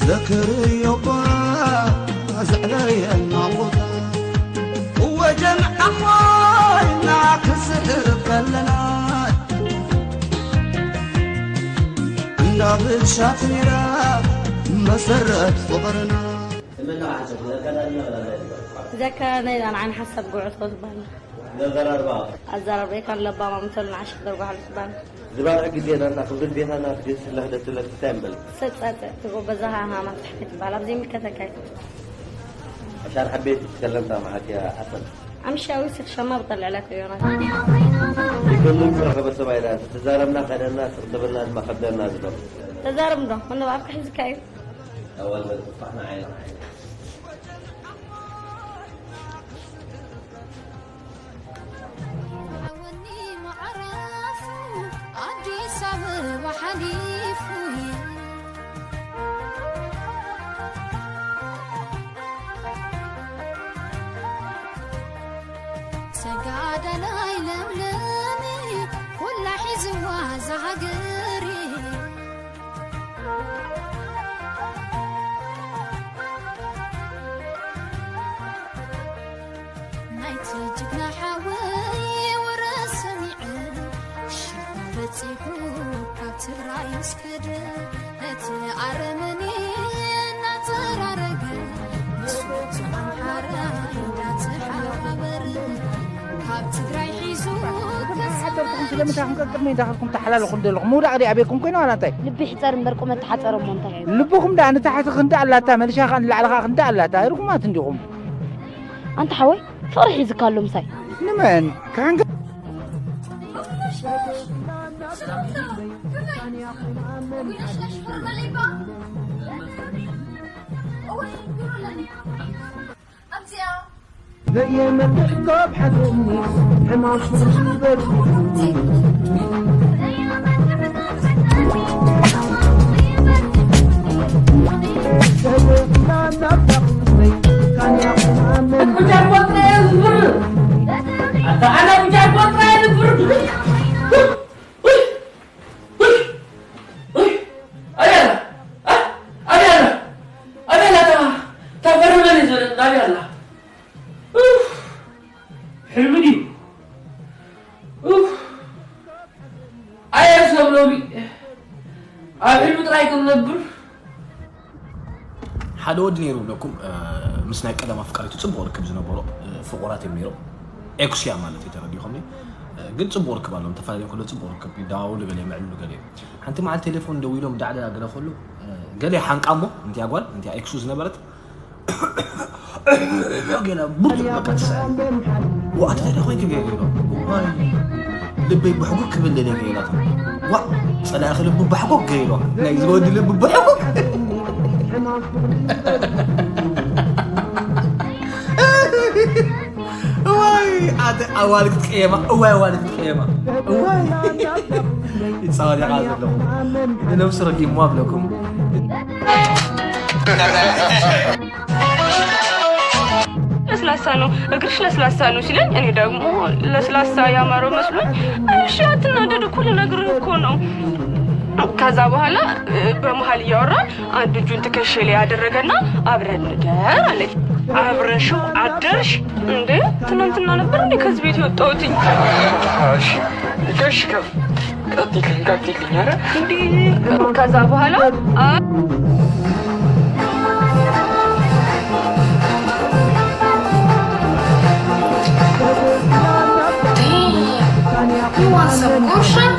ዘክርዮባ ዘዕለየና ቦታ እወ ጀምዓ ኮይና ክስእብ ከለና እንዳብሻት ነይራ መሰረት ፍቕርና። ዘካ ናይ ኣንዓን ሓሳብ ጉዕቶ ዝበሃል። ኣዛራርባ ኣዛራርባ ይካን ለባማ ምተሉ ንዓሽ ክደርጓ ሓሉ ዝበሃል። ዝባርዕ ግዜና እና ክብሪ ቤታና ትግስት ለህደት ለትታይ እምበል። ሰጻጸ ትጎ በዛ ሃሃማ ትሕት ትበሃል ኣብዚ የሚከተካይ። ኣሻር ሓቤት ትከለምታ መዓት እያ ሓሰን። ኣምሻዊ ስክ ሸማ ብጠልዕላ ከዮና። ይከሉም ዝረኸበ ሰብኣይ ዳ ተዛረብና ከደና ስቕ ተበልና ድማ ከብደና ዝነሩ። ተዛረብ እንዶ ምነው ኣብ ክሕዝካ እዩ። ኣዋል በጥፋሕና ዓይና። ስለምንታይ ክንቀቅድመ እንዳኸድኩም ተሓላለኹም ዘለኹም ምውዳቕ ዲ ኣበይኩም ኮይነ ዋላ እንታይ? ልቢ ሕፀር እምበር ቁመት ተሓፀረ እሞ እንታይ? ልብኹም ደኣ ንታሕቲ ክንዲ ኣላታ መልሻ ከዓ ንላዕሊ ከዓ ክንዲ ኣላታ ርጉማት እንዲኹም። ኣንታ ሓወይ ፍቕሪ ሒዝካ ኣሎ ምሳይ። ንመን? ከሕንገ ሕልሚ ድዩ? ኣየ ሰብ ሎሚ ኣብ ሕልሚ ጥራይ ክንነብር። ሓደ ወዲ ነይሩ ብለኩም ምስ ናይ ቀደም ኣፍቃሪቱ ፅቡቕ ርክብ ዝነበሮ ፍቑራት እዮም ነይሮም። ኤክስያ ማለት እዩ ተረዲኹምኒ። ግን ፅቡቕ ርክብ ኣለዎም ተፈላለዩ ከሎ ፅቡቕ ርክብ ይደዋወሉ ገለ ይምዕልሉ ገለ እዮም። ሓንቲ መዓልቲ ቴሌፎን ደዊሎም ዳዕዳ ገለ ከሉ ገለ ሓንቃ እሞ እንቲያ ጓል እንቲያ ኤክሱ ዝነበረት ገና ቡድ በቃ ትስዕል። ዋእ፣ ኣቲ ታዲያ ኮይንኪ ገይሩ ኢሎ። ዋይ፣ ልበይ ብሕጉግ ክብል ደልየ ገይሩ ኢላታ። ዋእ፣ ጸላኢኺ ልቡ ብሕጉግ ገይሩ ኢሎ። ናይ ዝወዲ ልቡ ብሕጉግ። እዋይ፣ ኣቲ ኣዋልድ ክትቀየማ፣ እዋይ፣ ኣዋልድ ክትቀየማ። እዋይ፣ ይጻወት ኢኻ ዘለኹ። ንነብሱ ረጊምዋ ብለኩም። ለስላሳ ነው እግርሽ፣ ለስላሳ ነው ሲለኝ እኔ ደግሞ ለስላሳ ያማረው መስሎኝ፣ እሺ አትናደድ እኮ ልነግርህ እኮ ነው። ከዛ በኋላ በመሀል እያወራ አንድ እጁን ትከሻዬ ላይ ያደረገና አብረን እንደር አለኝ። አብረሽው አደርሽ? እንዴ ትናንትና ነበር እንዴ ከዚህ ቤት የወጣሁትኝ? እሺ እሺ ቀጥልኝ ቀጥልኝ። ኧረ እንዴ ከዛ በኋላ You want some Goshen?